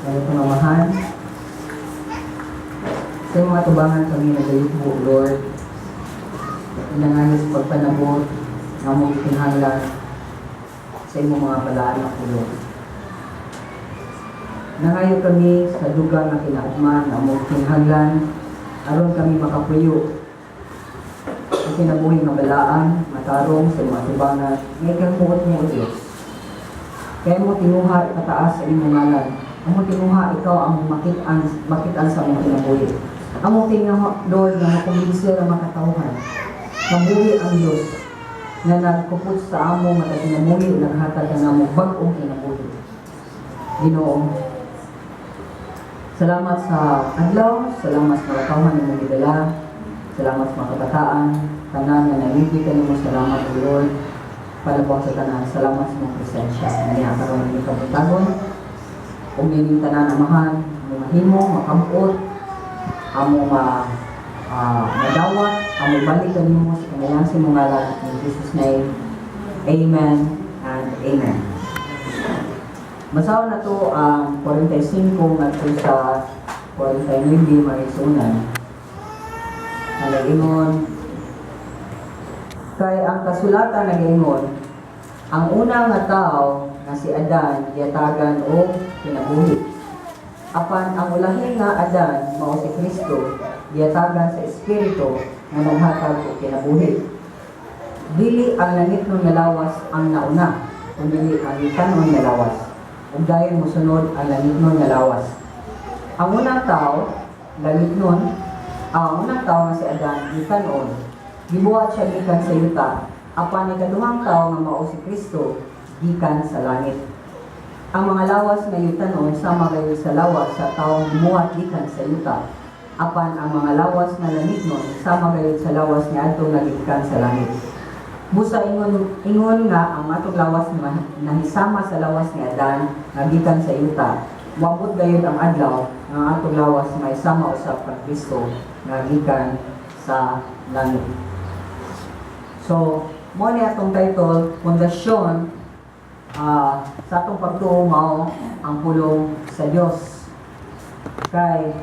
Ganitong Amahan, sa imong atubangan kami nagayubo, Lord. Inangayo sa pagpanabot nga among gikinahanglan sa imong mga balaan na pulong. Nangayo kami sa dugang nga kinaugman nga among kinahanglan aron kami makapuyo sa kinabuhi nga balaan, matarong sa imong atubangan, nga ikamuot mo, O Diyos. Kay among tinguha ipataas sa imong ngalan. Among tinguha ikaw ang makit-an sa among kinabuhi. Among tinguha, Lord, nga makumbinser ang mga katawhan. Mabuhi ang Diyos nga nagkupot sa amo nga kinabuhi ug naghatag kanamo bag-ong kinabuhi. Ginoo, salamat sa adlaw, salamat sa mga katawhan nga imong gidala, salamat sa mga kabataan, tanan nga nalibig kanimo, salamat, O Lord. Palabang sa tanan, salamat sa imong presensya. Niya karon ni kabuntagon, ug nining tanan, Amahan, amo mahimo, makabuot, amo madawat, amo balik kanimo sa kinayan sa imong ngalan. In Jesus' name, amen and amen. Basahon nato ang 45 ngadto sa 49, mga igsuonan. Na nag-ingon, kay ang kasulatan nag-ingon, ang una nga tao nga si Adan gihatagan og kinabuhi. Apan ang ulahi nga Adan, mao si Kristo, gihatagan sa espiritu nga naghatag og kinabuhi. Dili ang langitnon nga lawas ang nauna, kundi ang yutanon nga lawas. Ug dayon mosunod ang langitnon nga lawas. Ang unang tao, langitnon, ang unang tao nga si Adan, yutanon, gibuhat siya gikan sa yuta, apan ikaduhang tao nga mao si Kristo, gikan sa langit. Ang mga lawas nga yutanon sama gayud sa lawas sa taong gibuhat gikan sa yuta. Apan ang mga lawas nga langitnon sama gayud sa lawas niadtong nagikan sa langit. Busa ingon ingon nga ang atong lawas nahisama sa lawas ni Adan nga gikan sa yuta, moabot gayud ang adlaw nga ang atong lawas mahisama usab kang Kristo nga gikan sa langit. So, mo ni atong title, pundasyon sa atong pagtuo mao ang pulong sa Dios. Kay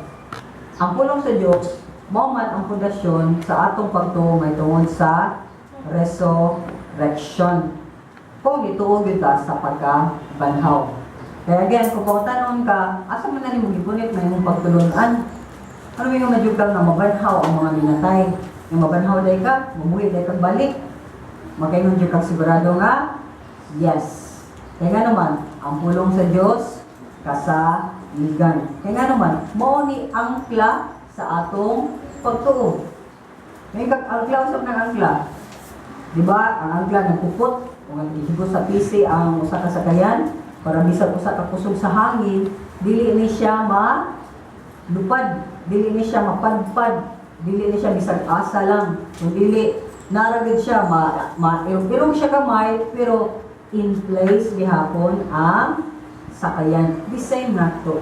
ang pulong sa Dios mao man ang pundasyon sa atong pagtuo may tungod sa resurrection. Kung ituo gyud ta sa pagkabanhaw. Kaya again, kung pangutanon ka, asa man na nimo gipunit na imong pagtulunan? Ano may nga ka nga mabanhaw ang mga minatay? Nga mabanhaw day ka, mabuhi day kag balik. Makaingon jud kag sigurado nga, yes. Kaya nga naman, ang pulong sa Dios kasaligan. Kaya nga naman, mao ni angkla sa atong pagtuo. May kag angkla, usab ng angkla. Di ba? Ang angkla nagpupot o naghigos sa PC ang usa ka sakayan para bisag usa ka kusog sa hangin, dili ni siya ma lupad, dili ni siya mapadpad, dili ni siya bisag asa lang. Kung dili nara gid siya ma, ma irog siya gamay pero in place gihapon ang sakayan. The same na to.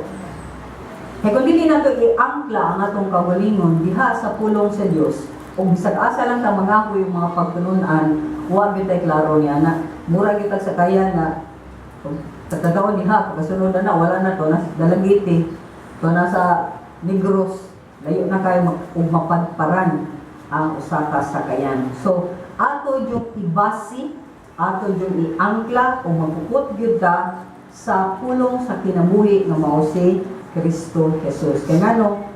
Kaya kung dili nato iangkla ang atong kaugalingon diha sa pulong sa Dios, ug bisag asa lang ta mangahoy yung mga pagtulunan, wa gyud tay klaro niya na mura gyud tag sakayan nga tatadawon diha pagkasunod na wala na to nasa Dalagite to, nasa Negros, layo na kayo ug mapadparan ang usa ka sakayan. So ato yung ibasi, ato yung iangkla o magpupot gyud ta sa pulong sa kinabuhi nga mao si Kristo Jesus. Kay ngano,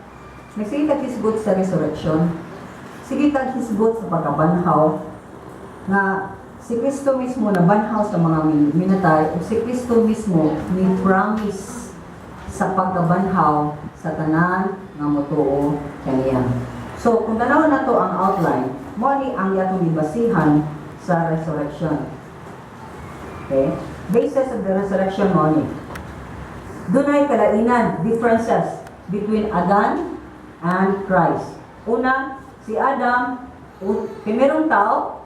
nagsige tag hisgot sa resurrection, sige tag hisgot sa pagkabanhaw nga si Kristo mismo nabanhaw sa mga minatay ug si Kristo mismo ni promise sa pagkabanhaw sa tanan nga motuo kaniya. So, kung tanawon nato ang outline, mo ni ang atong gibasihan sa resurrection. Okay? Basis of the resurrection mo ni. Dunay kalainan, differences between Adam and Christ. Una, si Adam, primerong tao,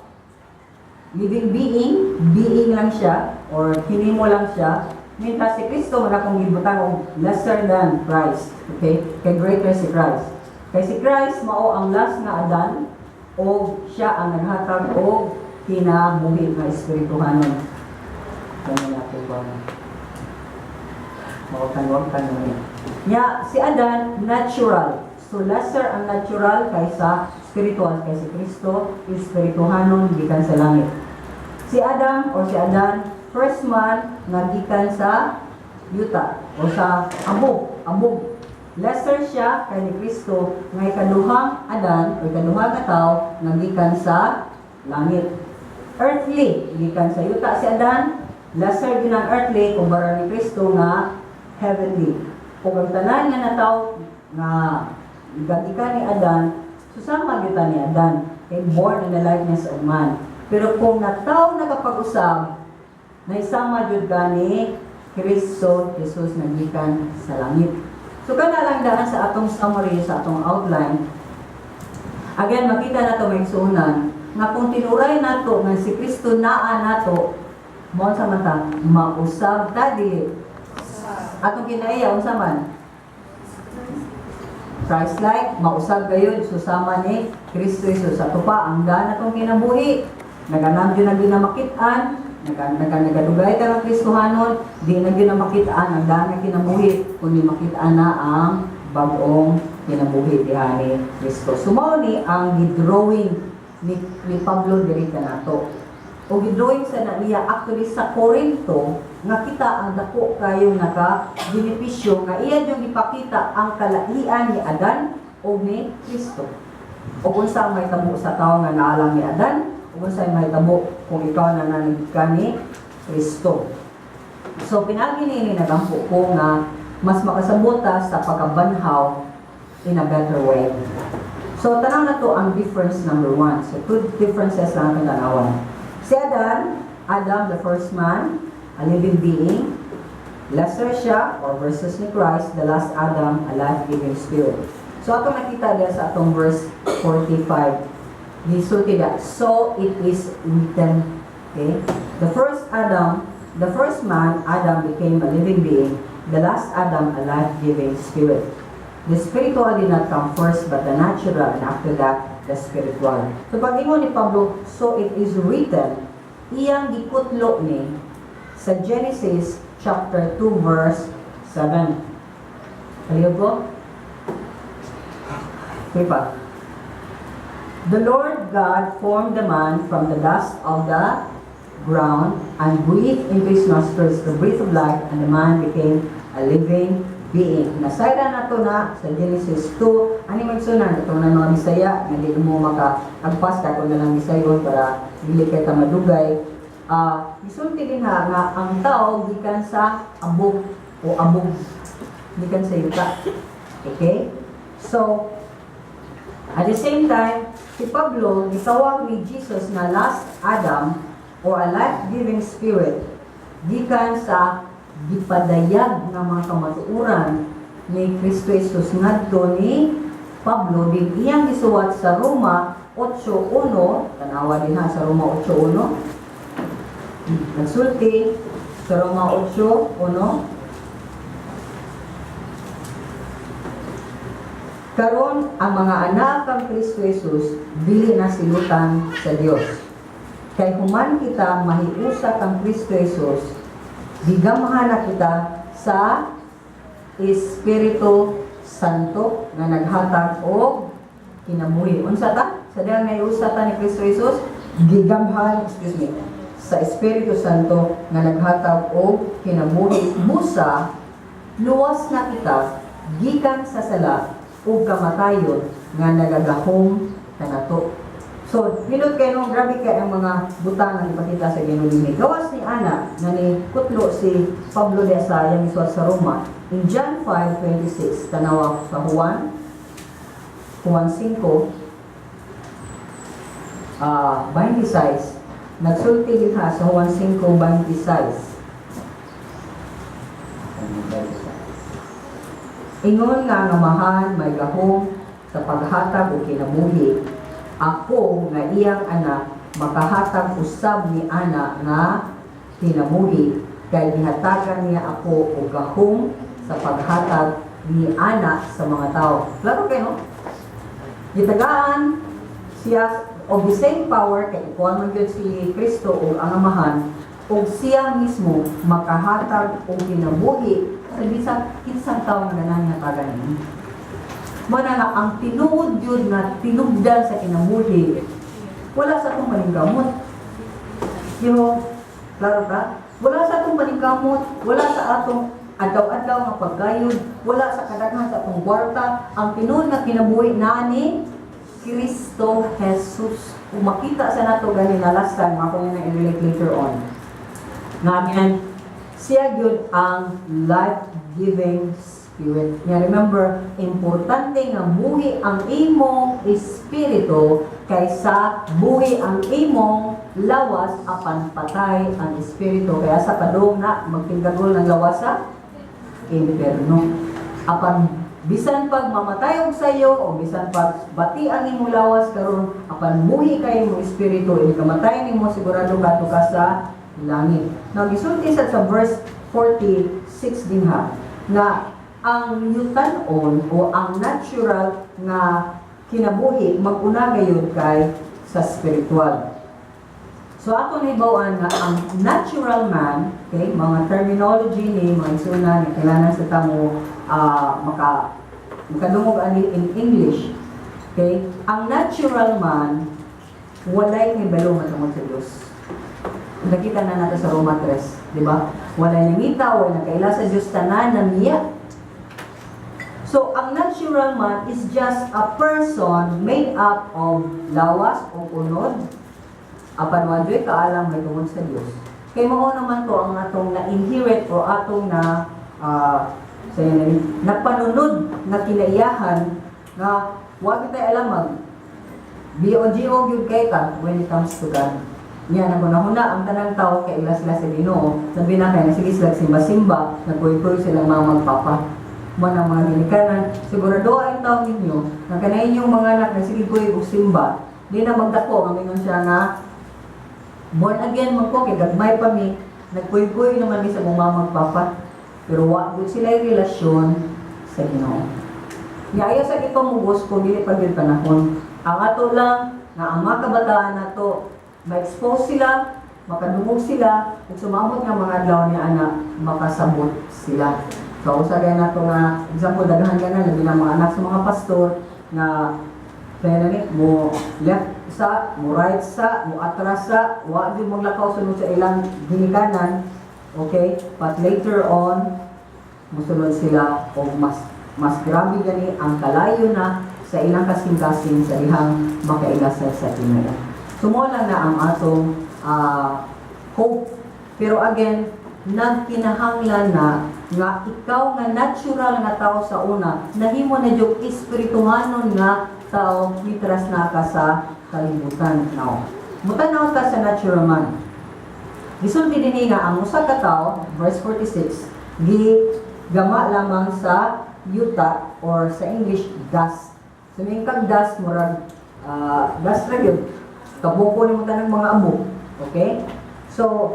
living being, being lang siya, or hinimo lang siya. Mientras si Kristo, wala kong gibutang og lesser than Christ. Okay? Kay greater si Christ. Kay si Christ, mao ang last nga Adan, o siya ang naghatag og kinabuhi nga espirituhanon. Ganun natin ba? Mawagtan-wagtan mo ni. Nya, si Adan, natural. So, lesser ang natural kaysa spiritual, kay si Kristo, espirituhanon gikan sa langit. Si Adam or si Adan, first man nga gikan sa yuta o sa abog, abog. Lesser siya kay ni Kristo nga ikaduhang Adan o ikaduhang nga tawo nga gikan sa langit. Earthly, gikan sa yuta si Adan, lesser gyud ang earthly kumpara ni Kristo nga heavenly. Ug ang tanan nga nataw nga gikan ni Adan, susama gyud ta ni Adan kay born in the likeness of man. Pero kung nataw nakapag-usab, naisama jud ka ni Kristo Jesus nga gikan sa langit. So kana lang daan sa atong summary, sa atong outline. Again, makita nato, mga igsuonan, nga kung tinuray nato nga si Kristo naa nato, mo sa mata, mausab ta dili? Atong kinaiya, unsa man? Christ-like, mausab gayud, susama ni Kristo Jesus. Ato pa, ang daan atong kinabuhi, naganam jud na gyud na makit-an, nagadugay ka ng Kristohanon, di na gyud na makit-an ang daan nga kinabuhi, kundi makit-an na ang bag-ong kinabuhi diha ni Kristo. So mao ni ang gidrawing ni Pablo diri kanato. O gidrawing sa na niya actually sa Corinto nga kita ang dako kayo naka benepisyo nga iya yung ipakita ang kalaian ni Adan o ni Kristo. O kung unsa ang mahitabo sa tao nga naalang ni Adan, o unsa ang mahitabo kung ikaw na ka ni Kristo. So pinaagi niini nagampo ko nga mas makasabot ta sa pagkabanhaw in a better way. So tanaw na to ang difference number one. So two differences lang ang tanawan. Si Adan, Adam, the first man, a living being, lesser siya or versus ni Christ, the last Adam, a life-giving spirit. So atong nakita diya sa atong verse 45. Gisulti da, "So it is written." Okay? The first Adam, the first man, Adam, became a living being. The last Adam, a life-giving spirit. The spiritual did not come first, but the natural, and after that, the spiritual. So pag ingon ni Pablo, "So it is written," iyang gikutlo ni sa Genesis chapter 2 verse 7. Palihog ko? Okay pa. The Lord God formed the man from the dust of the ground and breathed into his nostrils the breath of life, and the man became a living being. Nasayran nato na sa Genesis 2. Ani magsunan, ito na mga Bisaya, nga di mo maka-agpas ka kung na lang Bisayon para dili kay ta madugay. Ah, gisulti din ha nga ang tao gikan sa abog o abog, gikan sa yuta. Okay? So, at the same time, si Pablo, gitawag ni Jesus na last Adam or a life-giving spirit gikan sa gipadayag nga mga kamatuoran ni Kristo Jesus ngadto ni Pablo din iyang gisuwat sa Roma 8.1. Tanawa din ha sa Roma 8.1. Nagsulti sa Roma 8.1, "Karon ang mga anak kang Kristo Jesus dili na silutan sa Dios. Kay human kita mahiusa kang Kristo Jesus, gigamhan na kita sa Espiritu Santo nga naghatag og kinabuhi." Unsa ta? Sa dihang nahiusa ta ni Kristo Jesus, gigamhan, excuse me, sa Espiritu Santo nga naghatag og kinabuhi. Busa luwas na kita gikan sa sala ug kamatayon nga nagagahom kanato. So, nindot kay no, grabe kay ang mga butang nga ipakita sa Ginoo dinhi. Gawas ni ana nga ni kutlo si Pablo de sa iyang isuwat sa Roma in John 5:26, tanawa sa Juan, Juan 5 26, nagsulti din ha sa Juan 5:26. Ingon nga ang Amahan may gahom sa paghatag og kinabuhi. Ako nga iyang anak makahatag usab ni ana nga kinabuhi kay gihatagan niya ako og gahom sa paghatag ni ana sa mga tao. Klaro kay no? Gitagaan siya of the same power kay ikuan man gyud si Kristo ug ang Amahan. Ug siya mismo makahatag og kinabuhi sa bisag kinsang tawo nga ganahan nga tagan niini. Mao na nga ang tinuod yun nga tinubdan sa kinabuhi wala sa atong paningkamot. Di mo, klaro ka? Wala sa atong paningkamot, wala sa atong adlaw-adlaw nga pagkayod, wala sa kadaghan sa atong kwarta. Ang tinuod nga kinabuhi naa ni Kristo Jesus. Kung makita sa nato gani na last time, ako na i-relate later on. Nga yan, siya gyud ang life-giving spirit. Nga remember, importante nga buhi ang imong espiritu kaysa buhi ang imong lawas apan patay ang espiritu. Kaya sa padung na magtinggagol ng lawas sa impierno. Apan bisan pag mamatay og sayo o bisan pag bati ang imong lawas karon, apan buhi kay imong espiritu, ini kamatay nimo, sigurado kadto ka sa langit. Now gisulti sa verse 46 dinha nga ang yutanon o ang natural nga kinabuhi mag-una gayud kay sa spiritual. So ato nahibaw-an nga ang natural man, okay, mga terminology ni mga isuna ni kailangan sa tamo makadungog ani in English. Okay? Ang natural man walay kahibalo tungod sa Dios. Nakita na natin sa Roma 3, di ba? Walay nangita, walay nakaila sa Dios, tanan namiya. So, ang natural man is just a person made up of lawas o unod, apan wa juy kaalam may tungod sa Dios. Kay mao naman to ang atong na-inherit o atong na sa napanunod na kinaiyahan nga wa kita alam, mag BOGO gyud kay ka when it comes to God. Niya naguna-huna ang tanang tao kay ila sila sa Ginoo, sabi na kay sige sila simba-simba, nagkuy-kuy silang mga magpapa. Mo na mga ginikanan, sigurado ang tao ninyo nga kanay inyong mga anak na sige kuy og simba, di na magdako nga mingon siya nga born again man ko kay gagmay pa mi, nagkuy-kuy naman mi sa mga magpapa. Pero wa gyud sila relasyon sa Ginoo. Nya ayaw sa ipamugos kung dili pa gyud panahon. Ang ato lang nga ang mga kabataan nato ma-expose sila, makadungog sila, ug sumabot nga mga adlaw ni ana makasabot sila. So usa gay nato nga example, daghan ka na labi na mga anak sa mga pastor nga kaya na ni mo left sa, mo right sa, mo atras sa, wa gyud maglakaw sunod sa ilang ginikanan. Okay? But later on musunod sila o mas mas grabe gani ang kalayo na sa ilang kasing-kasing sa dihang makaila sa Ginoo. So mo lang na ang atong hope. Pero again, nagkinahanglan na nga ikaw nga natural nga tao sa una, nahimo na jud espirituhanon nga tao mitras na ka sa kalibutan. Now, mutanaw ta sa natural man. Gisulti dinhi nga ang usa ka tawo, verse 46, gi gama lamang sa yuta or sa English dust. So may kag dust, murag dust ra gyud. Kabuko nimo tanang mga abo. Okay? So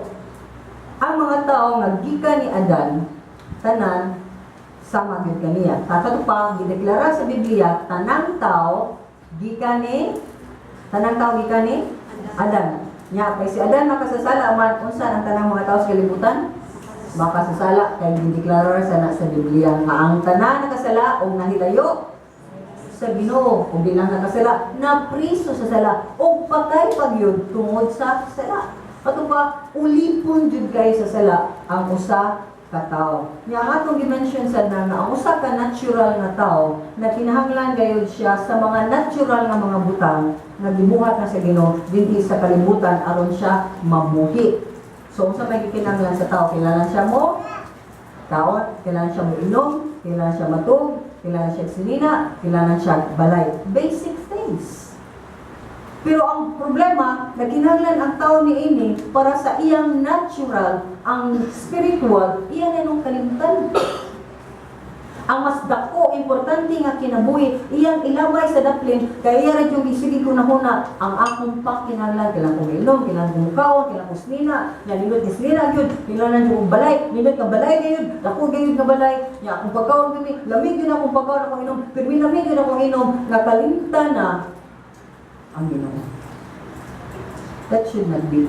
ang mga tao nga gikan ni Adan tanan sama gyud kaniya. Kato pa gideklara sa Biblia, tanang tao gikan ni Adan. Nya kay si Adan makasasala man, unsa ang tanang mga tao sa kalibutan? Makasasala kay gideklara sa na sa Biblia nga ang tanan nakasala og nahilayo sa Ginoo, ug di lang nakasala, napriso sa sala og patay pa gyud tungod sa sala. Ato pa ulipon jud kay sa sala ang usa ka tawo. Nya ang atong gi-mention sa na nga ang usa ka natural nga tawo na kinahanglan gayud siya sa mga natural nga mga butang nga gibuhat na sa Ginoo dinhi sa kalibutan aron siya mabuhi. So unsa may gikinahanglan sa tao? Kailangan siya mo kaon, kailangan siya mo inom, kailangan siya matug, kailangan siya sinina, kailangan siya balay. Basic things. Pero ang problema, nagkinahanglan ang tao ni ini para sa iyang natural, ang spiritual, iya na nung kalimtan. Ang mas dako, importante nga kinabuhi, iyang ilabay sa daplin, kaya iya ra yung gisige kunahuna, ang akong pangkinahanglan, kailangan kong inom, kailangan kong mukaon, kailangan kong snina, nya nindot ni snina gyud, kailangan kong balay, nindot nga balay gayud, dako gayud nga balay, nya akong pagkaon kami, lamig gyud akong pagkaon akong inom, pero lamig gyud akong inom, nakalimtan na ang Ginoo. That should not be.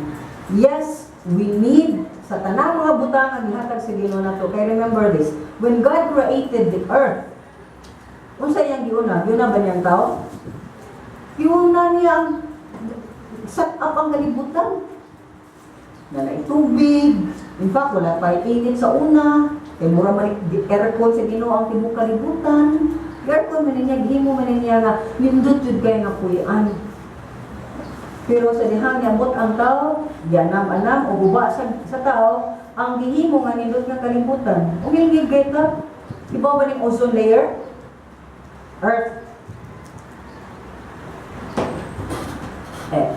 Yes, We need sa tanang mga butang nga gihatag sa Ginoo nato. Kay remember this, when God created the earth, unsa iyang giuna? Giuna ba niyang tao? Giuna niya ang set up ang kalibutan. Na tubig. In fact, wala pa init sa una. Kay mura man aircon sa Ginoo ang tibuok kalibutan. Aircon man niya, gihimo man niya nga nindot jud kay nga puy-an. Pero sa dihang niabot ang tao, gianam-anam o guba sa tao, ang gihimo nga nindot nga kalibutan. Ug yung kay ta, ibaw ba ning ozone layer? Earth. Eh,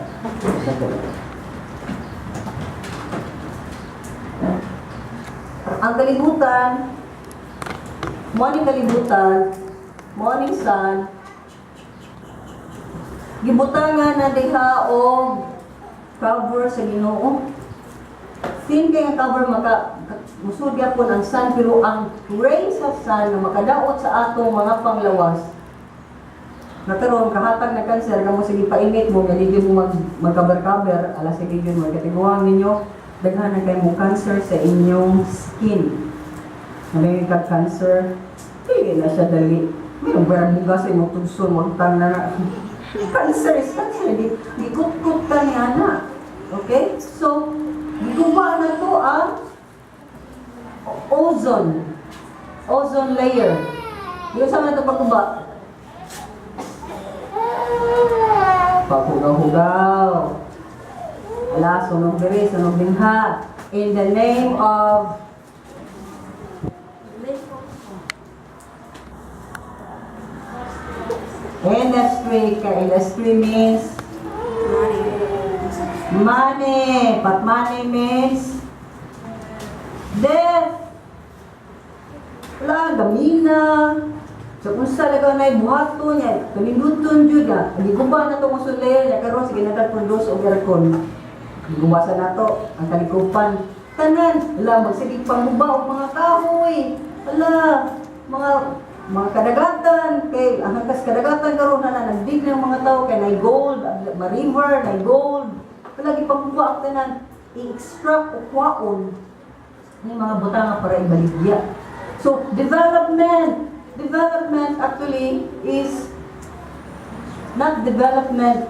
ang kalibutan, morning kalibutan, morning sun, gibutangan na diha og cover sa Ginoo. Thin kay nga cover, maka musud gyapon ang sun, pero ang rays of sun na makadaot sa atong mga panglawas na karon kahatag na cancer kamo. Sige, painit mo nga di mo magkaber-kaber, ala, sige yun mo katiguang ninyo, daghan na kay mo cancer sa inyong skin. Ano kag cancer, dili na siya dali. Mayroong parang bugas sa imong tugso, magtang na na. Cancer is cancer. Di kut-kut ka niya na. Okay? So, giguba na to ang ozone. Ozone layer. Yung sa man ito pagkuba? Paghugaw-hugaw. Ala, sunog diri, sunog dinha. In the name of industry. Ka industry means money. But money means death. Wala, gamina. So kung sa lagaw na buhato niya, paninduton jud na. Giguba na itong ozone layer niya karon, sige na produce og aircon. Gigubasan nato ang kalikupan. Tanan, ala, magsigig pangguba og mga kahoy. Ala, mga kadagatan kay ang hangkas kadagatan karon na nagdig ng mga tao kay nay gold, ma river, nay gold. Wala, gipangguba ang tanan, i-extract o kwaon ni mga butanga para ibaligya. So, development actually is not development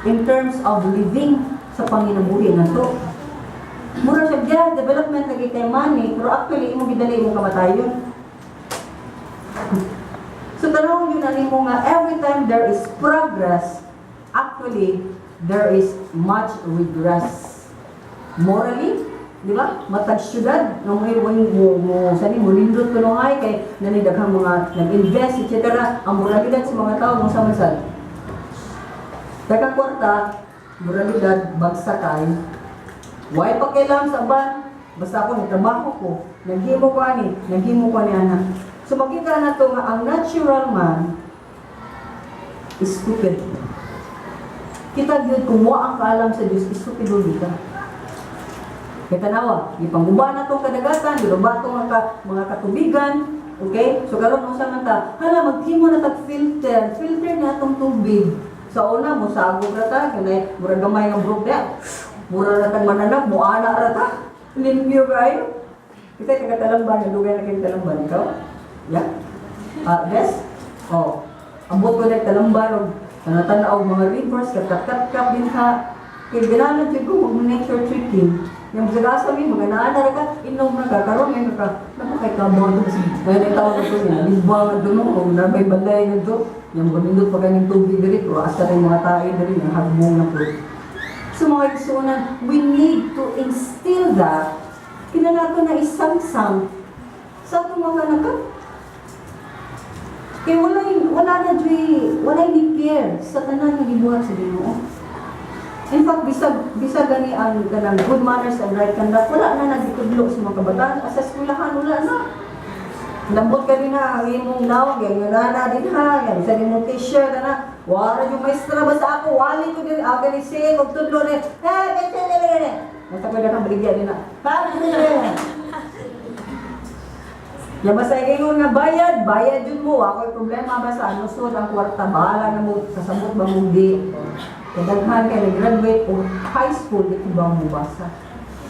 in terms of living sa panginabuhi na to. Mura siya, yeah, development lagi kay money, pero actually, imong gidali imong kamatayon. So, tanong yun na nimo nga, every time there is progress, actually, there is much regress. Morally, di ba? Matag syudad, no mo mo mo mo sani mo nindot kuno ay kay nani daghang mga nag-invest, etc. Ang moralidad sa mga tao mo sa man. Daghang kwarta, moralidad bagsakay. Why pakialam sa ban? Basta ako nagtrabaho ko, naghimo ko ani ana. So makita na to nga ang natural man is stupid. Kita gyud kung wa ang kaalam sa Dios, stupid kita. Kaya tanawa, gipangguba na tong kadagatan, giluba tong mga katubigan, okay? So karon unsa man ta? Hala, maghimo na tag filter, filter na tong tubig. Sa una mosagog ra ta, kanay murag gamay nga brook diya. Mura ra tag mananap, moana ra ta. Limpyo kayo. Kita taga Talamban, dugay na kay Talamban ikaw? Yeah. Ah, yes? Oh. Ambot ko na Talamban og tanatan-aw mga rivers, kat-kat din ha. Kay ganahan jud ko mag nature trekking. Yung sa gasa mi mga naa ra ka, inom na ka karon ngayon ka. Nako kay kabor to kasi may tawag ko niya, libang nga duno o nabay balay nga do. Yung gamindot pa ganing tubig diri, pero asa rin mga tae diri nga hagbong na po. So mga igsuonan, we need to instill that kinanato na isangsang sa atong mga anak. Kay wala na juy, wala ni care sa tanan nga gibuhat sa Ginoo. In fact, bisag gani ang kanang good manners and right conduct, wala na nagitudlo sa mga kabataan. Sa eskwelahan, wala na. Lambot ka din na, ang imong nawag, yung nana din ha, yan, sa imong t-shirt, ana, wala yung maestra, basta ako, wali ko din, ako ni sing, og tudlo ni, eh, bete, bete, bete. Basta ko na kang baligya din na. Ha, ya basta ingon nga bayad, bayad yun mo. Ako'y problema basta ano sud ang kwarta, bahala na mo, kasabot ba mo di. Kadaghan kay nag-graduate og high school, di ko ba mo basa?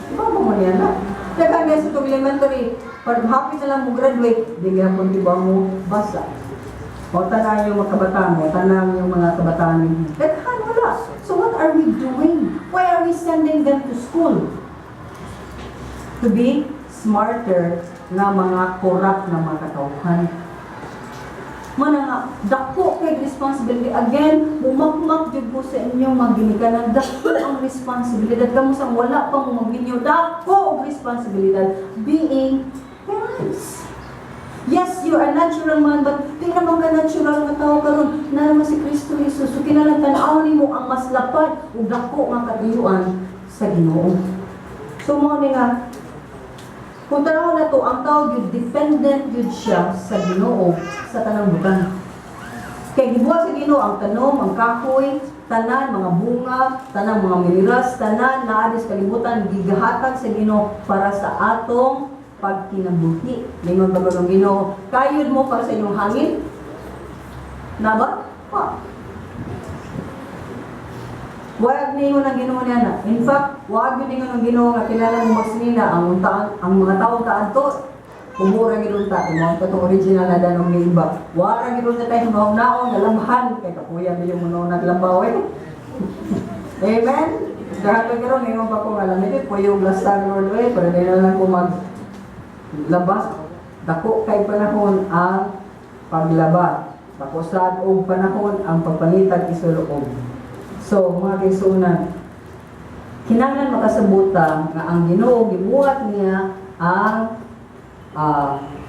Di ba mo niya na? Daghan kay sa tong elementary, pag happy na lang mo graduate, di gyapon di ba mo basa? O tanan yung mga kabataan, o tanan yung mga kabataan ninyo. Daghan wala. So what are we doing? Why are we sending them to school? To be smarter nga mga corrupt na mga katawhan. Mana nga, dako kay responsibility. Again, mumakmak jud ko sa inyong mga ginikanan. Dako ang responsibilidad. Kamo sa wala pa mo magminyo, dako ang responsibilidad being parents. Yes, you are natural man, but di naman ka natural nga tao karon. Na naman si Kristo Jesus. So kinahanglan tan-awon nimo ang mas lapad ug dako nga katuyuan sa Ginoo. So mo ni nga kung tanaw na to, ang tao yun, dependent yun siya sa Ginoo sa tanang butang. Kay gibuhat sa Ginoo ang tanom, ang kahoy, tanan, mga bunga, tanan, mga minerals, tanan, naa sa kalibutan, gigahatag sa Ginoo para sa atong pagkinabuhi. Lingon ba ng Ginoo, kayod mo para sa inyong hangin? Na ba? Pa. Wag ningon ang Ginoo niya na. In fact, wag yun ningon ang Ginoo nga kinahanglan mo magsinina ang untaan ang mga tawo kaadto. Kumura gid unta mo katong original na danong ni iba. Wara gid unta tayo naon nalamhan kay kapuya yung mo naglambaw eh. Amen. Dahil karon ningon pa ko nga lamig po yung last Lord eh, pero di na lang ko mag labas. Dako kay panahon ang paglaba. Dako sad og panahon ang pagpangitag isulob. So, mga kaigsuonan, kinahanglan makasabuta nga ang Ginoo gibuhat niya ang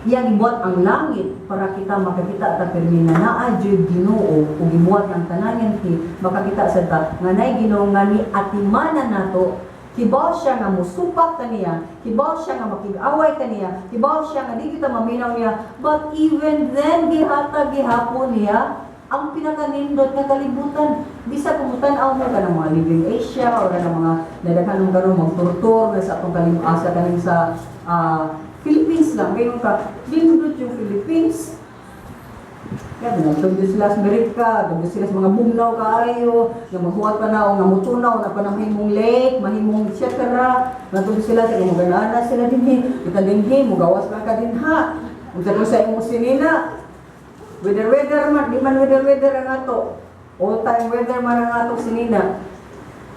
iya gibuhat ang langit para kita makakita ta pirmi nga naa jud Ginoo ug gibuhat ang tanan ki makakita sa ta nga naay Ginoo nga ni atimanan nato. Kibaw siya nga musupak ta niya, kibaw siya nga makig-away ta niya, kibaw siya nga di kita maminaw niya, but even then gihatag gihapon niya ang pinakanindot nga kalibutan. Bisa kung tan-aw mo ka ng mga Living Asia or ng mga nadaghan mo karon magturtur na sa atong kalim asa kaning sa Philippines lang ngayon ka nindot yung Philippines. Kaya nagtugdo sila sa Amerika, tugdo sila sa mga bugnaw kaayo, nga maghuwat pa na o nga mutunaw na pa na mahimong lake, mahimong etc. Natugdo sila sa mga ganana sila dinhi, kita dinhi, mugawas lang ka dinha. Unsa ko sa imong sinina, weather weather man, di man weather weather ang ato. All time weather man ang atong sinina.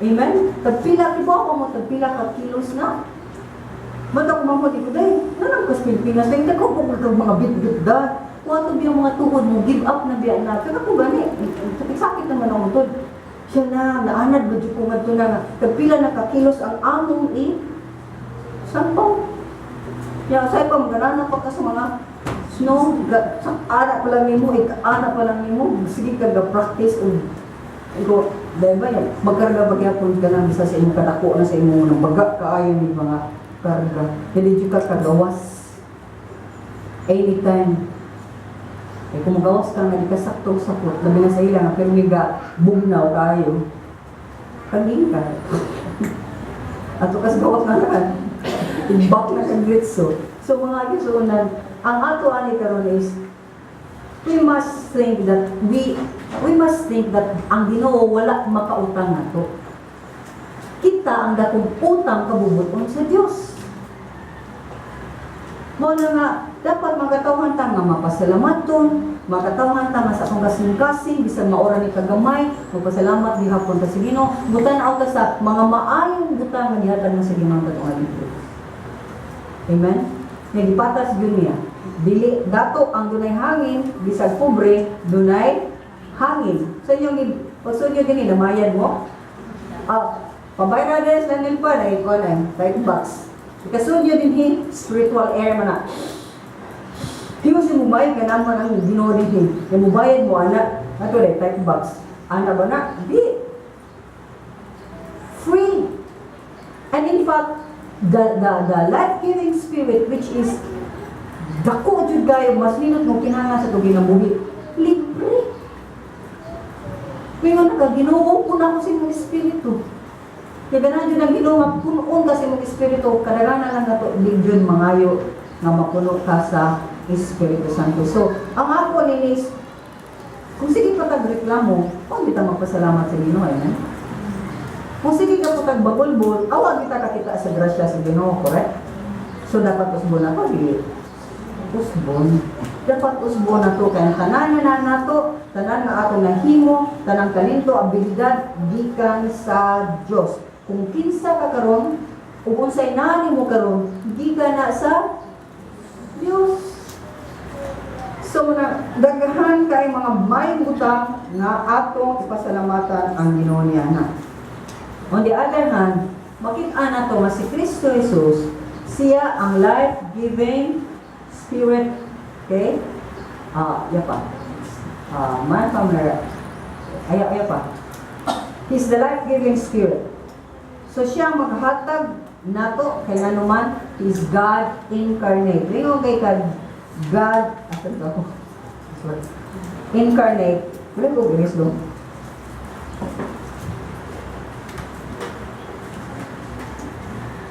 Amen? Tagpila ki ba ako mo, tagpila ka kilos na. Mata ko mamot ko day, nanam kas Pilipinas, day ko ko mga bit-bit da. Kuwato biya mga tuhod mo, give up na biya na. Kaya ko gani, sakit-sakit naman ang utod. Siya na, naanad ba ko ngadto na nga, tagpila na ka kilos ang among i sampaw. Ya, say pa maganana pa ka sa mga snow, ga, sa ana pa lang nimo, ana pa lang nimo, sige ka ga practice og iko, dahil ba yan, magkarga ba gyapon ka lang bisa sa imong kadako na sa imong nang baga kaayo ni mga karga. Hindi jud ka kagawas anytime. Eh kung magawas ka nga di ka saktong sakot, labi na sa ila nga pirmi ga bugnaw kaayo. Kaging ka. Ato kas gawas na kan. Ibak na kag diretso. So mga kisunan, ang ato ani karon is we must think that ang Ginoo wala makautang nato. Kita ang dakong utang kabubuton sa Dios. Mao na nga dapat makatawhan ta nga mapasalamaton, makatawhan ta nga sa atong kasing-kasing bisan maora ni kagamay, magpasalamat gihapon ta sa Ginoo, mutan-aw ta sa mga maayong butang nga gihatag mo sa Ginoo katong libro. Amen. Nga gipatas gyud niya. Dili dato ang dunay hangin, bisag pobre, dunay hangin. Sa inyong pagsunyo dinhi namayan mo. Pabayra din sa nilpa na ikaw na tight box. Ikasunyo dinhi spiritual air man na. Di mo si mubayad ka naman ang Ginoo dinhi. Nga mubayad mo ana, ato dai tight box. Ana ba na? Di. Free. And in fact, the life-giving spirit, which is dako jud kayo, mas nindot mo kinahanglan sa itong ginabuhi. Libre. Ngayon ka, Ginoo ko na ako sa imong espiritu. Kaya ganahan jud ang Ginoo nga punoon ka sa imong espiritu, kadaghanan lang nato di jud mangayo nga mapuno ka sa Espiritu Santo. So, ang ako nini is, kung sige pa tag reklamo, huwag kita magpasalamat sa Ginoo, amen? Kung sige ka po tagbabulbul, awa kita kakita sa grasya sa Ginoo, correct? So dapat usbon ako, di usbon. Dapat usbon na to, kaya tanan na nato, tanan nga atong nahimo, tanang talento, abilidad, gikan sa Dios. Kung kinsa ka karon, ug unsay naa nimo karon, gikan na sa Dios. So na daghan kay mga may butang nga atong ipasalamatan ang Ginoo niya na. On the other hand, makita nato nga si Kristo Jesus, siya ang life-giving spirit. Okay? Ah, ya pa. Ah, man pa. Aya, aya pa. He's the life-giving spirit. So siya ang maghatag nato kay nganuman he is God incarnate. Lingon kay kag God, asan ba ako? Sorry. Incarnate. Wala ko ginis do.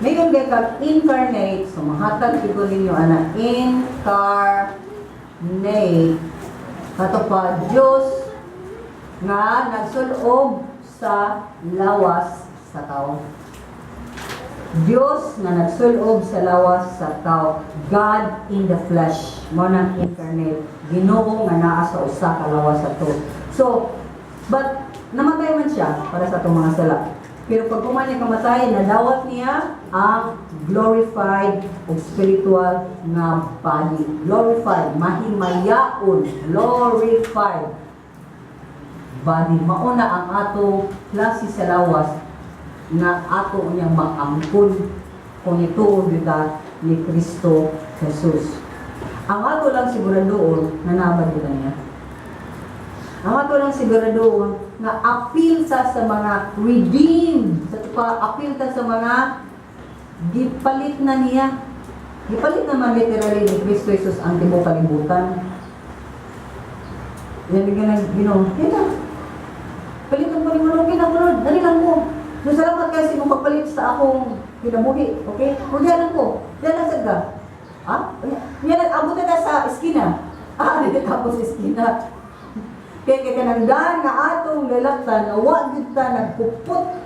Ngayon kay kag incarnate, so mahatag ko ninyo ana incarnate kato pa Dios nga nagsulob sa lawas sa tao. Dios nga nagsulob sa lawas sa tao. God in the flesh. Mo nang incarnate. Ginoo nga naa sa usa ka lawas sa tao. So, but namatay man siya para sa atong mga sala. Pero pag human niya kamatay, nadawat niya ang glorified o spiritual nga body. Glorified, mahimayaon, glorified body. Mauna ang ato klase sa lawas na ato niyang maangkon kung ituod kita ni Kristo Jesus. Ang ato lang siguradoon na nabad kita niya. Ang ato lang siguradoon nga apil sa mga redeemed, sa pa apil ta sa mga gipalit na niya. Gipalit naman literally ni Kristo Jesus ang tibuok kalibutan. Yan bigyan ng Ginoo. Kita. Palitan ko ni mo, okay na ko, Lord. Dali lang mo. So, salamat kayo sa imong pagpalit sa akong kinabuhi. Okay? Kung diyan lang ko. Diyan lang sad ka. Ha? Yan lang, abot na sa eskina. Ah, dito tapos sa eskina. Kaya kay kanang daan nga atong lalaktan, nga wa gyud ta nagpupot,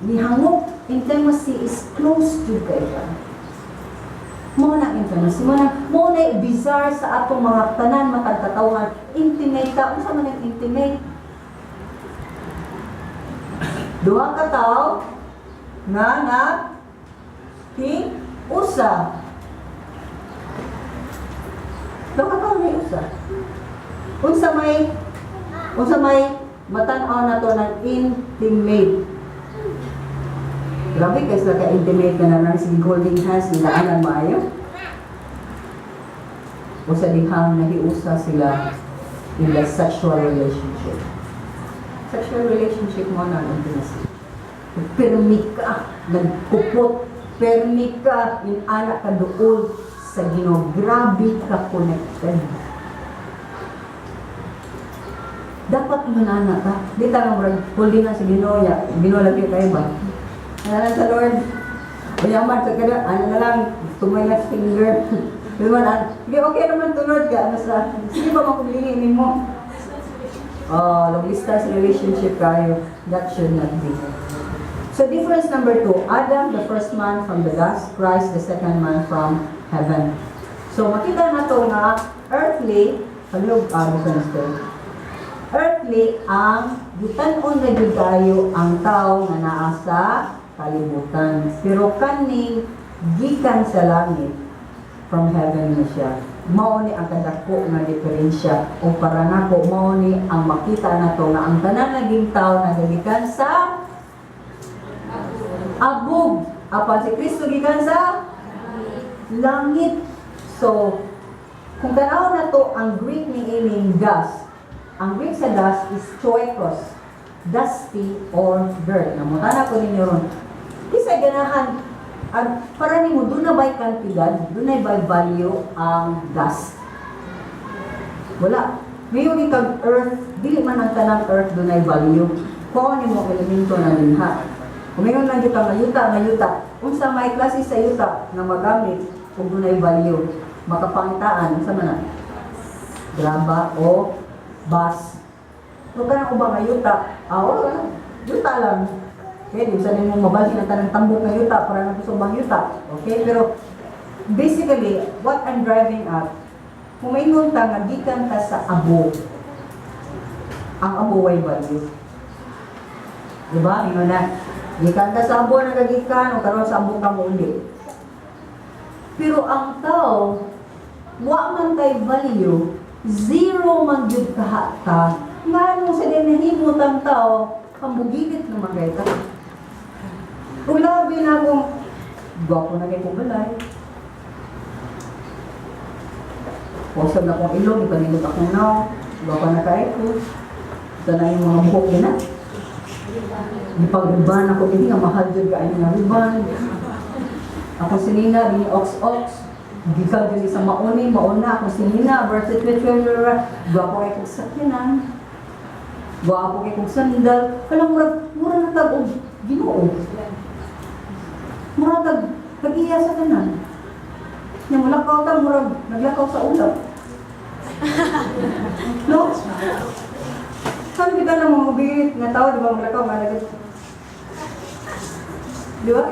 nihangop, intimacy is close to kay ka. Mo na intimacy, mo na bizarre sa atong mga tanan matagkatawhan, intimate ta, unsa man ang intimate? Duha ka tawo nga na ki usa. Duha ka tawo na usa. Unsa may matan-aw na to ng intimate? Grabe kay sila ka intimate na lang sige holding hands nila anan maayo. Usa dihang nahiusa sila in the sexual relationship. Sexual relationship mo na ang intimacy. Permi ka, nagkupot, permi ka, inana ka duol sa Ginoo. Grabe ka connected. Dapat manana ka. Di ta murag holding hands sa Ginoo ya. Ginoo lagi kayo ba? Ano lang sa Lord. Uyaman sa kada, ano na lang, to my left finger. Di ba na, sige, okay naman to Lord ka. Ano sa, sige ba makubilingin mo? Oh, long distance relationship kayo, that should not be. So difference number 2, Adam, the first man from the dust, Christ, the second man from heaven. So makita na to nga earthly, palihog, difference to. Earthly, ang gitan-on na gyud kayo ang tao nga naa sa kalibutan. Pero kaning gikan sa langit, from heaven na siya. Mao ni ang kadako nga diferensya o para nako mao ni ang makita nato nga ang tanan naging tao nagagikan sa abog, apan si Kristo gikan sa langit. So kung tanaw na to ang Greek ni ining dust, ang Greek sa dust is choikos, dusty or dirt. Namutana ko ninyo ron. Kinsa ganahan ang para nimo, duna ba'y kantidad, dunay ba'y value ang dust? Wala. Ngayon kag earth, dili man ang tanang earth dunay value. Kung nimo elemento na dinha. Kung ngayon lang kita nga yuta, nga yuta, unsa may klase sa yuta nga magamit kung dunay value, makapangitaan, unsa man na? Graba o bus. Kung kanang uba nga yuta, ah, wala, yuta lang. Okay, di sa nimo mabalhin ang tanang tambok ng yuta para na sa ubang yuta. Okay, pero basically, what I'm driving at, kung maingon ta nga gikan ta sa abo, ang abo way value. Diba? Ingon na, gikan ka sa abo, nagagikan, o karon sa abo ka mo uli. Pero ang tao, wa man tay value, zero man gyud kaha ta, ngano sa din nahimo tang tao, kambugigit naman kay ta. Ug labi na kung gwapo na kay kong balay. Posag na kong ilong, ipanindot akong naw, gwapo na kay ko. Ito na yung mga buhok din na. Gipag-riban ako din nga mahal jud kaayo nga riban. Ako si Nina, di ox ox. Gikan jud sa mauni, mauna ako si Nina, birth certificate, gwapo kay kong sakyanan. Gwapo kay kong sandal. Kala murag mura na tag og Ginoo. Mura tag tag-iya sa tanan. Nya mulakaw ta, murag naglakaw sa ulap. No? Sabi kita ng mga mabigit nga tao, di ba, maglakaw, nga. Di ba?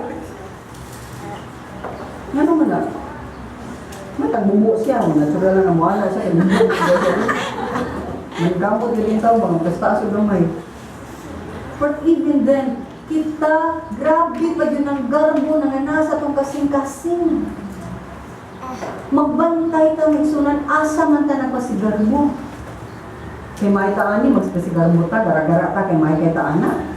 Ngano man na? Matagbubo siya, natural lang na mawala siya, kaya bubo siya. Nagkamot din yung tao, mga basta sa gamay. But even then, kita, grabe pa yun ang garbo na nga nasa tong kasing-kasing. Magbantay ta, magsunan, asa man ta nagpasigarbo. Kay may taani, magpasigarbo ta, gara-gara ta, kay may kay taana.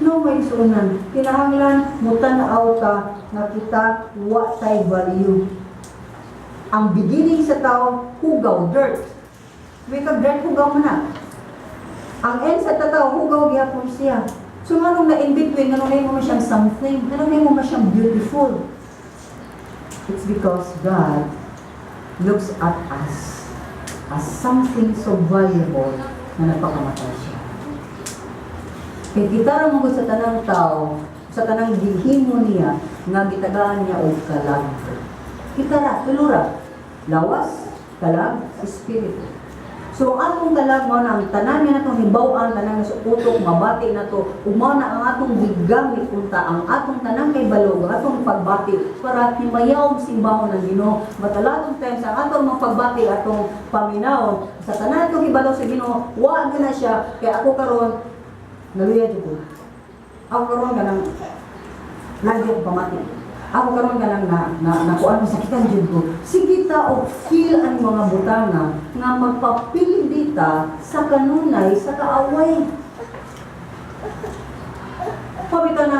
No, may isunan. Kinahanglan, mutanaw ta nga kita wa tay value. Ang beginning sa tao, hugaw, dirt. May kag dirt, hugaw mo na. Ang end sa tao, hugaw gyapon siya. So nganong na in between, nganong nahimo mo siyang something, nganong nahimo mo siyang beautiful? It's because God looks at us as something so valuable na nagpakamatay siya. Kay kita ra mo sa tanang tao, sa tanang gihimo niya, nga gitagaan niya og kalag. Kita ra, tulura. Lawas, kalag, espiritu. So ang atong kalag mao na ang tanan nga natong hibaw-an, tanan nga sa utok, mabati na to, ug mao na ang atong gigamit unta ang atong tanang kay balog, ang atong pagbati para himayaw simbahon ng Ginoo. But a lot of times ang atong mga pagbati, atong paminaw sa tanan atong hibalo sa Ginoo, wa gyud na siya kay ako karon naluya jud ko. Ako karon kanang lagi ako pamati. Ako karon kanang na na nakuan mo sakitan jud ko. Sige ta og feel ang mga butanga nga magpapildi ta sa kanunay sa kaaway. Pabita na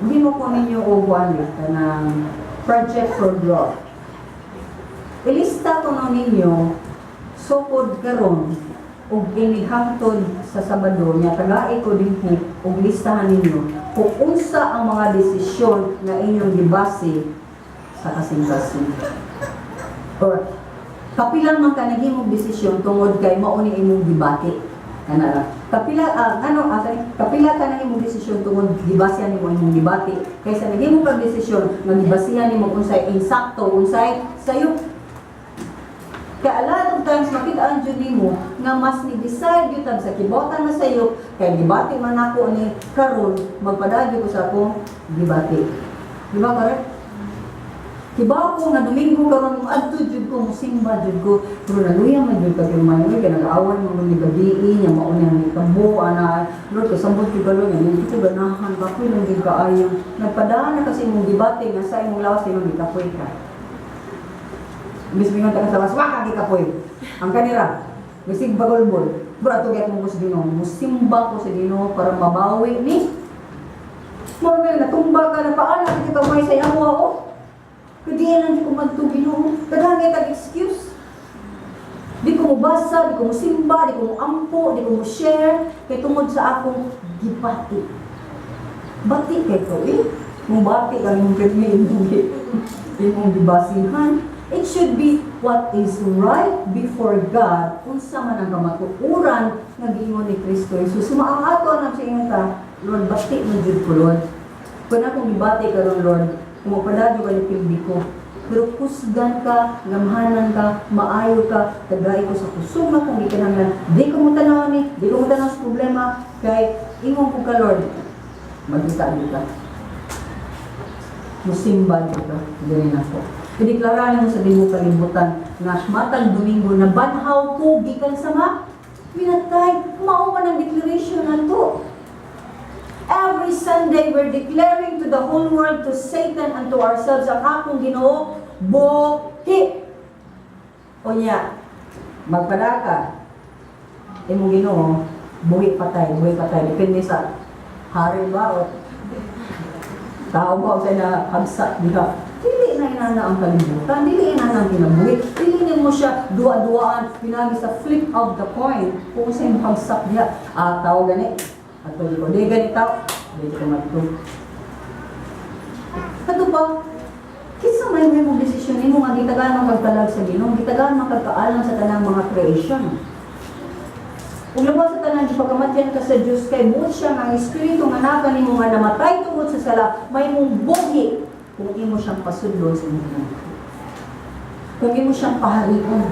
himo ko ninyo og kuan kanang project for growth. Ilista ko no ninyo sukod karon og inihangtod sa Sabado nya tagai ko din po og listahan ninyo kung unsa ang mga desisyon nga inyong gibase sa kasing-kasing. Or kapila man ka naghimong desisyon tungod kay mao ni imong gibati. Kana ra. Kapila ano sorry, kapila ka nahimong desisyon tungod gibasihan nimo imong gibati kaysa naghimo kag desisyon nga gibasihan nimo unsay insakto, unsay sayo. Kaya a lot of times makita jud nimo nga mas ni decide gyud sa kibotan na sayo kay gibati man ako ni karon, magpadagyo ko sa akong gibati. Di ba correct? Kibaw ko nga Domingo karon mo adto jud ko, musimba jud ko, pero naluya man jud ka kay may kay nag-aaway mo ni gabii nya mao ni kabo ana. Lord, kasambot jud ka, Lord, nga hindi ko ganahan, kapoy lang jud kaayo. Nagpadaan na kasi imong gibati nga sa imong lawas imong gikapoy ka. Imbis mingon ta ka sa lawas, wa ka gikapoy. Ang kanira bisig bagolbol, bro, ato gyud mo sa Ginoo, musimba ko sa Ginoo para mabawi ni mo. Natumba ka na paana kita kamay sa imo oh. Kaya lang di ko magto Ginoo. Daghan kay tag excuse. Di ko mobasa, di ko mosimba, di ko moampo, di ko mo share kay tungod sa akong gibati. Bati kay ko eh. Kung bati ka imong pirmi imong gibasihan. It should be what is right before God, unsa man ang kamatuoran nga giingon ni Kristo Jesus. So ang ato ang sa ingon ta, "Lord, bati mo jud ko, Lord. Kung akong gibati karon, Lord, kung magpadagyo ka ni pildi ko. Pero kusgan ka, gamhanan ka, maayo ka, tagay ko sa kusog na kung gikinahanglan. Di ko mo tanaw ni, di ko mo tanaw sa problema, kay ingon ko ka, Lord." Magkita ka. Musimba ka. Dili na po. Ideklara nimo sa tibuok kalibutan nga matag Domingo na banhaw ko gikan sa mga minatay. Mao man ang declaration nato. Every Sunday, we're declaring to the whole world, to Satan, and to ourselves, ang akong Ginoo, buhi. O niya, magpadaka, imong Ginoo, buhi patay, buhi patay. Depende sa hari ba o tao ba o sa na hagsa diha. Dili na inana ang kalibutan, dili inana ang kinabuhi. Dili nimo siya duwa-duwaan pinagi sa flip of the coin kung sa imong hagsak diha. Ah, tao gani. Ato ko di gani tao, di ko madto. Kato pa, kinsa may mong desisyon nimo nga gitagaan man kag kalag sa Ginoo, gitagaan man kag kaalam sa tanang mga creation. Ug labaw sa tanan, gipagamatyan ka sa Dios kay buot siya nga ang espiritu nga naka nimo nga namatay tungod sa sala, may mong buhi kung imo siyang pasudlon sa imong kinabuhi. Kung imo siyang paharion.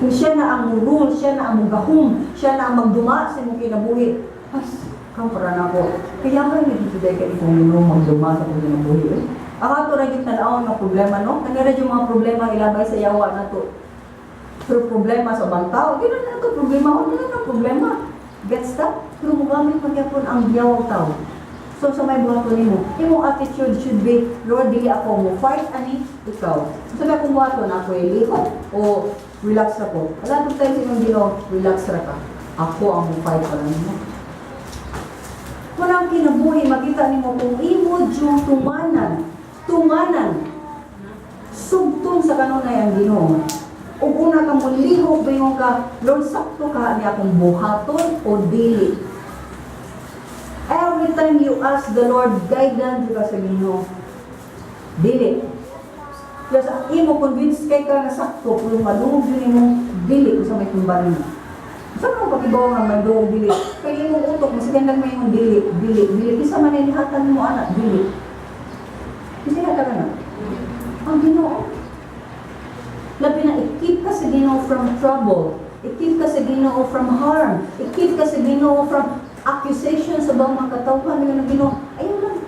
Kung siya na ang rule, siya na ang mugahom, siya na ang magduma sa imong kinabuhi. Ay, kampara na ako. Kaya nga hindi dito dahil kay kung Ginoo magduma sa imong kinabuhi. Eh. Ang ato ra gyud tan-awon nga problema, no? Kani ra yung mga problema ilabay sa yawa nato. Pero problema sa ubang tao, di na nato problema, wala na problema. Gets that? Pero mugamit magyapon ang yawang tao. So sa may buhaton nimo, imong attitude should be, "Lord, dili ako mo fight ani, ikaw." Sa may akong buhaton, ako lihok o relax ako. Wala itong tayo sa imong Ginoo, relax ra ka. Ako ang mo fight para nimo. Walang kinabuhi, makita nimo kung imo jud tumanan, tumanan, sugton sa kanunay ang Ginoo. Ug una ka mo lihok bingon ka, "Lord, sakto ka ni akong buhaton o dili?" Every time you ask the Lord, guidance ka sa Ginoo. Dili. Plus, imo convince kay ka nga sakto, pero madungog jud nimo dili kung sa may tumbarin mo. Saan mo pakibaw nga madungog dili? Kay imong utok, masigan lang may imong dili, dili, dili. Kinsa man ni hatag mo ana, dili. Kinsa hatag na? Ang Ginoo. Labi na i-keep ka sa Ginoo from trouble. I-keep ka sa Ginoo from harm. I-keep ka sa Ginoo from accusations sa bang mga katawhan nga ng Ginoo. Ayaw lang.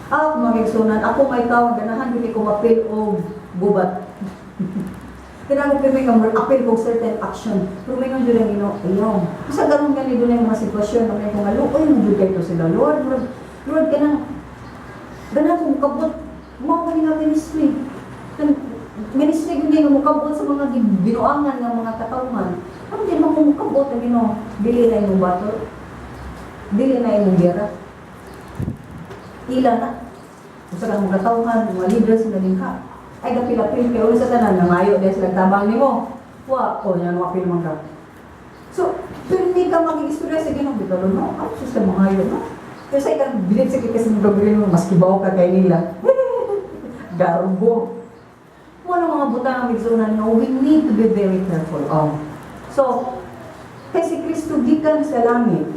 Ako mga igsunan, ako may tawag, ganahan gyud ko mapil og gubat. Kinahanglan ko may kamur apil kog certain action. Pero may jud ang Ginoo, ayaw. Sa garon gani doon yung mga sitwasyon na may kung maluoy mo jud kayo sila. Lord, Lord, Lord, kanang ganahan ko mukabot mao gani nga ministry. Ministry gyud nga mukabot sa mga binuangan nga mga katawhan. Ano din mo mukabot ang Ginoo? Dili na imong battle. Dili na imong gera. Ila na. Usa ka mga katawhan, mga leaders nga dinha. Ay gapil-apil kay uli sa tanan nangayo dahil sila tabang nimo. Wa, o yan mo apil man ka. So, pero hindi ka magigistorya sa Ginoo bitaw no. Ano sa mga yun, no? Kasi ka bilib sa kasi mo gagawin mo mas kibaw ka kay nila. Garbo. Wala mga butang ang igsunan nga we need to be very careful of. So, kay si Kristo gikan sa langit.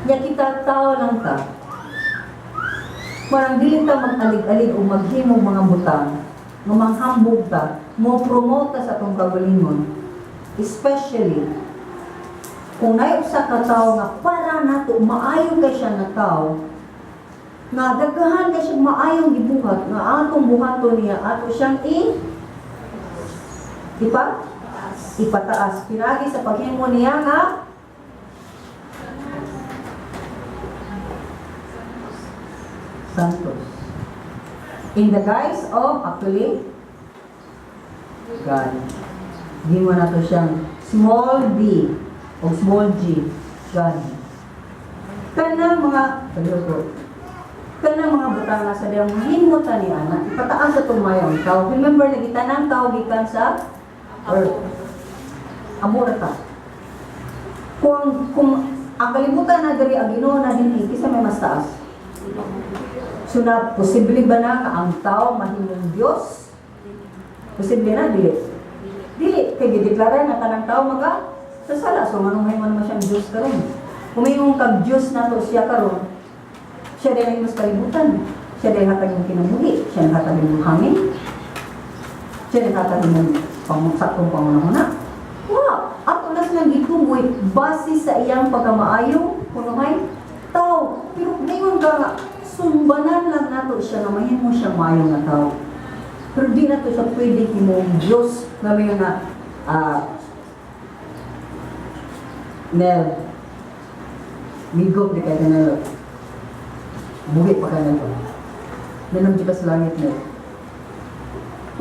Nya kita tao lang ta. Parang dili ta mag-alig-alig o maghimog mga butang, nga manghambog ta, mo promote ta sa atong kaugalingon. Especially, kung naay usa ka tawo nga para nato maayo kay siya nga tao, nga daghan kay siya maayong gibuhat, nga atong buhaton niya, ato siyang i ipa ipataas. Pinagi sa paghimo niya nga Santos. In the guise of, actually, God. Gimo na to siyang small d o small g, God. Kanang mga, ko, kanang mga butang nga sa diyang mahimo ta ni ana, ipataas sa tumayong tao. Remember, lagi tanang tao gikan sa earth. Amo ra ta. Kung ang kalibutan na diri ang Ginoo na dinhi, kinsa may mas taas? So na posible ba na nga ang tao mahimong Dios? Posible na dili. Dili kay gideklara nga tanang tao maga sa sala. So nganong mahimo naman siyang Dios karon? Kung mayroong kag Dios nato siya karon, siya din ang mas kalibutan. Siya din hatag yung kinabuhi, siya hatag yung hangin. Siya din hatag yung saktong pangunahuna. Wa, ato na silang gituboy base sa iyang pagkamaayo, kunuhay. Moingon ka nga, sumbanan lang nato siya nga mahimo siya maayo nga tao. Pero di nato siya pwede himong Diyos nga may nga Nel, migop di kay Nel. Buhi pa ka nito. Nanom ka sa langit, Nel.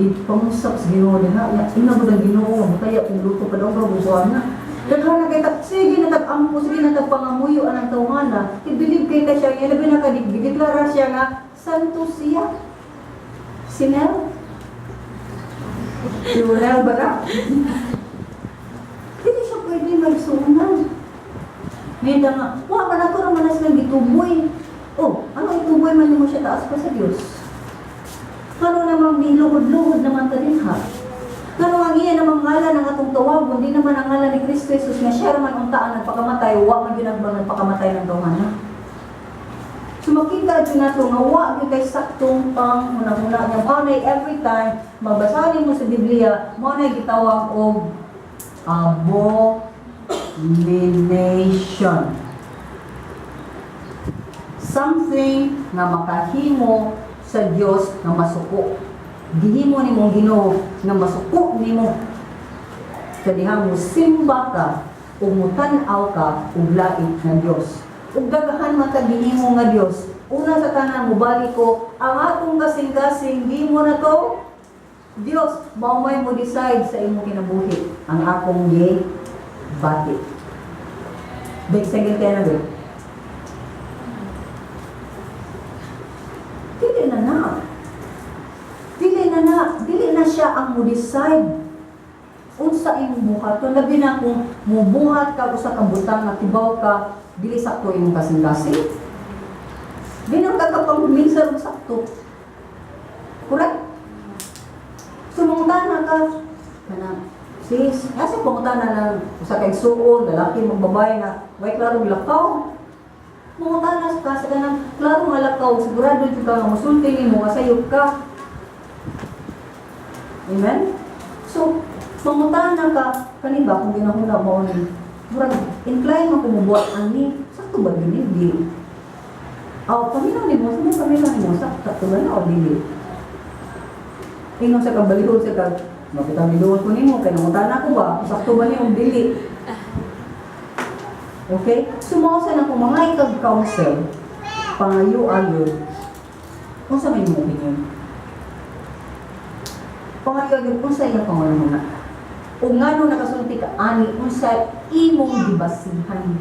Ipangusap sa Ginoo diha nya ina mo ang Ginoo nga mutaya kung luto pa daw ka na. Daghan na kay tag sige na tag ampo, sige na tag pangamuyo anang tawhana. I-believe kay ta siya nga labi na ka gideklara siya nga santo siya. Si Nel. Si Nel ba na? Dili siya pwede magsunan. Ngayon nga, wa man ako naman na silang gituboy. Oh, ano ituboy man nimo siya, taas pa sa Dios? Ano namang niluhod-luhod naman ta din ha? Ngano ang iya namang ngalan ang atong tawagon, di naman ang ngalan ni Kristo Jesus nga siya man unta ang nagpakamatay, wa man gyud ang nagpakamatay ng tawhana. So makita jud nato nga wa gyud kay saktong pang hunahuna niya. Mao na every time mabasahin mo sa Biblia, mao na gitawag og abomination. Something nga makahimo sa Dios nga masuko. Gihimo nimo Ginoo nga masuko nimo. Sa diha mo simba ka ug mutan-aw ka og lait nga Dios. Ug daghan man ta gihimo nga Dios. Una sa tanan, mubalik ko, ang atong kasing-kasing gihimo na to Dios, mao may mo decide sa imong kinabuhi ang akong gi bati. Big sige tayo na ba? Dili na na. Dili na na. Dili na siya ang mo decide unsa imong buhaton, labi na kung mubuhat ka usa ka butang nga kibaw ka dili sakto imong kasing-kasing. Di na ka kapag minsan og sakto. Correct? So mangutana ka kana, sis, asa pangutana lang usa ka igsuon, lalaki mong babae nga way klaro lakaw. Mangutana ka sa kanang klaro nga lakaw, sigurado jud ka nga musulti nimo nga sayop ka. Amen? So, mangutana ka, kani ba kung ginahuna mo ni murag incline mo kumubuhat ani, sakto ba gini di? Aw, paminaw nimo, sa paminaw nimo, sakto ba na o dili? Ingon sa kabalihon sa kag, makita ni ko nimo, kay nangutana ko ba, sakto ba ni o dili? Okay? Sumao sa na kung mga ikag-counsel, pangayo ayod, unsa may imong opinion? Pangayo ayod, unsa iyang pangunahuna? O ngano nakasulti ka ani, unsa imong gibasihan?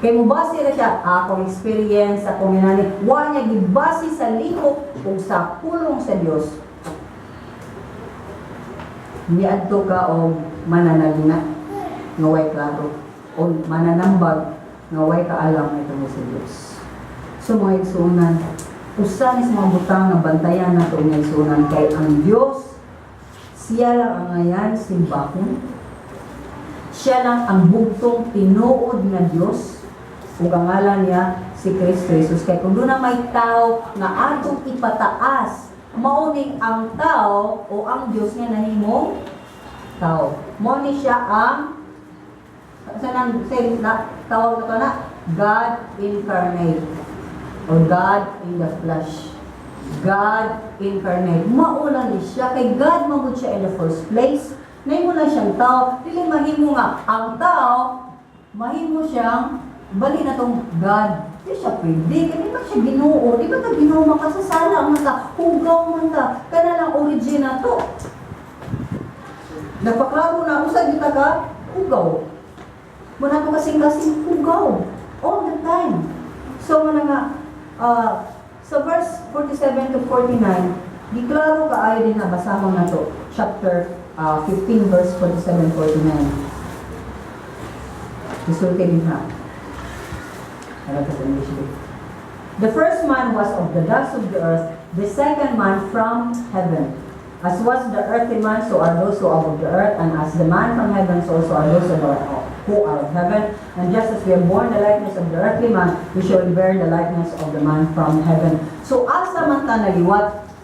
Kay mobase ra siya, akong experience, akong inani, wa niya gibase sa lihok ug sa pulong sa Dios. Niadto ka og mananalina nga way klaro o mananambag nga way kaalam nga tungod sa Dios. So mga igsuonan, usa ni sa mga butang nga bantayan nato, mga igsuonan, kay ang Dios siya lang ang angayan simbahon. Siya lang ang bugtong tinuod nga Dios ug ang ngalan niya si Kristo Jesus. Kay kung doon na may tao nga atong ipataas, mao ning ang tao o ang Dios nga nahimong tao. Mao ni siya ang sa nang sa na, tawag na to na God incarnate or God in the flesh. God incarnate. Mao lang ni siya kay God man gud siya in the first place. Nahimo lang siyang tao, dili mahimo nga ang tao mahimo siyang bali na tong God. Di siya pwede, kaya di ba siya Ginoo? Di ba ta Ginoo makasasala man ta, hugaw man ta, kana lang origin na to. Nagpaklaro na usa gyud ta ka hugaw. Muna to kasing-kasing hugaw all the time. So muna nga sa verse 47 to 49, giklaro kaayo din na, basahon na to. Chapter 15 verse 47 49. Isulti din ha. Ano to sa English din? The first man was of the dust of the earth, the second man from heaven. As was the earthly man, so are those who are of the earth, and as the man from heaven, so also are those who are of heaven. And just as we have borne the likeness of the earthly man, we shall bear the likeness of the man from heaven. So, asa man ta naliwat,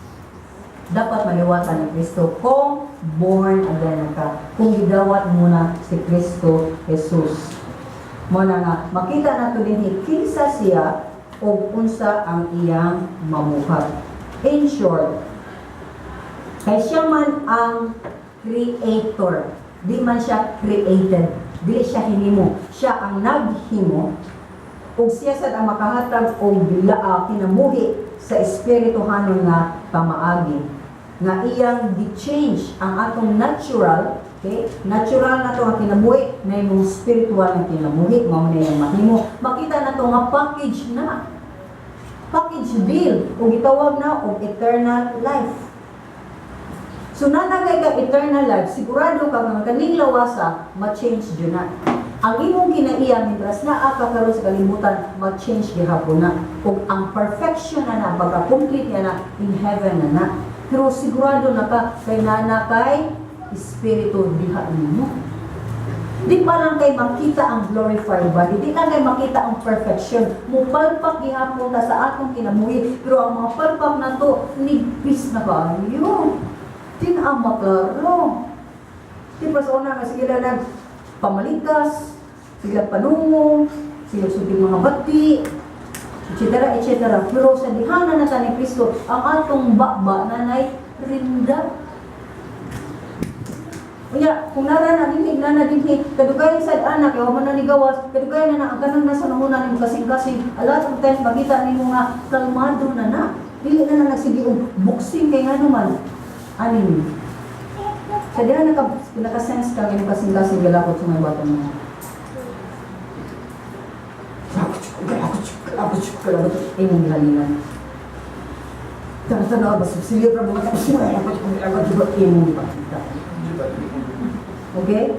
dapat maliwatan ni Kristo kung born again ka, kung gidawat mo na si Kristo Jesus. Mo na nga, makita nato din kinsa siya. ug unsa ang iyang mabuhat. In short, kay siya man ang creator, di man siya created, dili siya hinimo, siya ang naghimo ug siya sad ang makahatag og kinabuhi sa espirituhanon nga pamaagi nga iyang gi-change ang atong natural, okay, natural na to nga kinabuhi na imong spiritual nga kinabuhi. Mao na iyang mahimo. Makita na to nga package na, package deal, ug gitawag na og eternal life. So nanagay ka eternal life, sigurado ka nga kaning lawasa ma-change jud na. Ang imong kinaiya mientras naa ka karon sa kalibutan, ma-change gihapon na. Ug ang perfection na na, pagka complete niya na, in heaven na na. Pero sigurado na ka kay nana kay espiritu diha nimo. Di pa lang kay makita ang glorified body, di lang kay makita ang perfection. Mupalpak gihapon ta sa atong kinabuhi, pero ang mga palpak nato nigpis na kaayo. Di na ang maklaro. Di pa sa una nga sige lang nag pamalikas, sige lang panungo, sige sulti mga bati, etc. etc. Pero sa dihana na ta ni Kristo, ang atong baba nanay rinda. Unya, kung nara na dinhi, na dinhi, kadugay sad anak, kay wa man na ni gawas, kadugay na na ang kanang nasa nahuna nimo kasing-kasing, a lot of times makita nimo nga kalmado na na. Dili na na nagsige og boxing kay ngano man. Ani ni. Sa diha naka sense ka imong kasing-kasing galakot sa mga bata mo. Galakot, galakot, imong gihalinan. Tana-tanaw ba silya ra mga galakot, imong gipakita. Okay?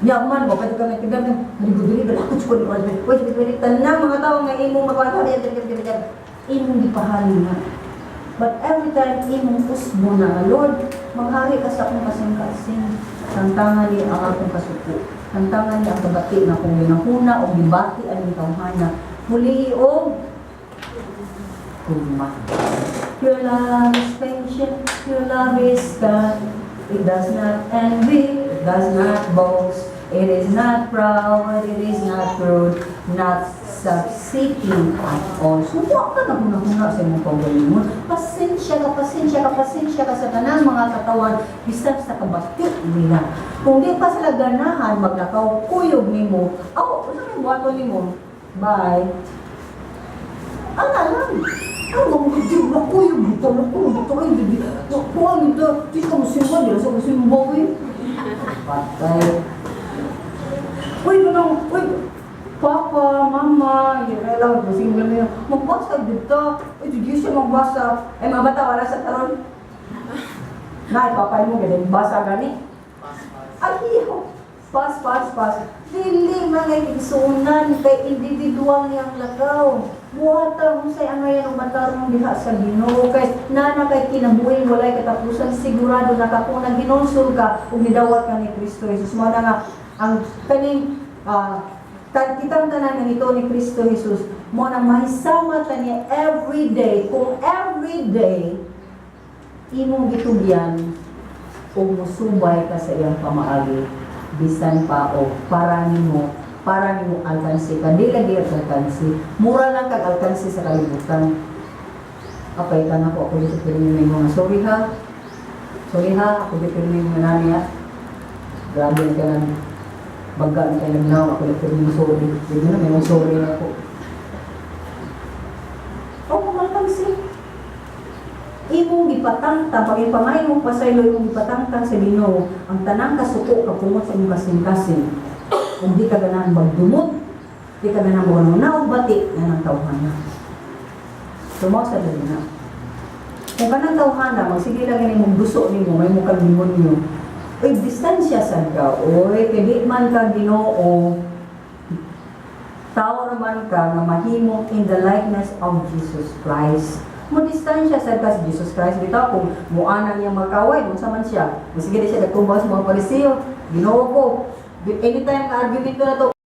Nya man ba pwede ka nagtigan ng dili galakot ko ni. Wait, wait, wait, tanang mga tao nga imong makuha, imong gipahalin na. But every time imong usbo na, "Lord, maghari ka sa akong kasing-kasing. Tantangan ni ang akong kasuko. Tantangan ni ang kabati na kung ginahuna o gibati ang tawhana. Muli og gugma." Your love is patient, your love is kind. It does not envy, it does not boast, it is not proud, it is not rude, not self-seeking at all. So, wa ka na huna-huna sa imong kaugalingon. Pasensya ka, pasensya ka, pasensya ka sa tanang mga katawan, bisan sa kabati nila. Kung di pa sila ganahan, maglakaw, kuyog nimo, aw, unsa may buhaton nimo? Bye. Ana lang. Ano ba, di ba kuyog dito, kuyog dito, ay, di, kuha nito, di ka musimba, di sa musimba, eh. Patay. Uy, manong, uy, papa, mama, yun na lang, musimba mo yun. Magbasa dito. Uy, di siya magbasa. Ay, mga bata, wala sa taron. Nay, papa mo, ganun, basa gani. Ay, hiyaw. Pass, pass, pass. Dili mga igsuonan kay individual niyang lakaw. Buhata mo say angayan og matarong diha sa Ginoo kay nana kay kinabuhi walay katapusan. Sigurado na ka kung naginulsol ka ug nidawat ka ni Kristo Jesus. Mao na nga ang kaning kitang tanan nga nito ni Kristo Jesus mo nang mahisama ta niya every day kung every day imong gitugyan ug musubay ka sa iyang pamaagi bisan pa og para nimo alkansi ka. Di lagi ang alkansi, mura lang kag alkansi sa kalibutan. Apay ka na ko, ako dito pirmi may mga sorry ha, sorry ha, ako dito pirmi mga nani ha, grabe na ka nang bagga na kayo nagnaw, ako dito pirmi sorry, di mo na may mga sorry na ako. O kung alkansi imong gipatangtang, pag ipangay mo pasaylo, imong gipatangtang sa Ginoo ang tanang kasuko, kapungot sa imong kasing-kasing. Kung di ka ganahan magdumot, di ka ganahan mo na bati na ng tawhana. Tumaw sa dali na. Kung kanang tawhana, magsige lang gani mong duso nimo, may mo kang demonyo. Uy, distansya sad ka. Uy, kay di man ka Ginoo, tao naman ka nga mahimong in the likeness of Jesus Christ. Mo distansya sad ka si Jesus Christ bitaw kung muana niya magkaway, unsa man siya. Sige di siya nagkumbas mga Pariseo. Ginoo ko. Anytime nga argument ko na to,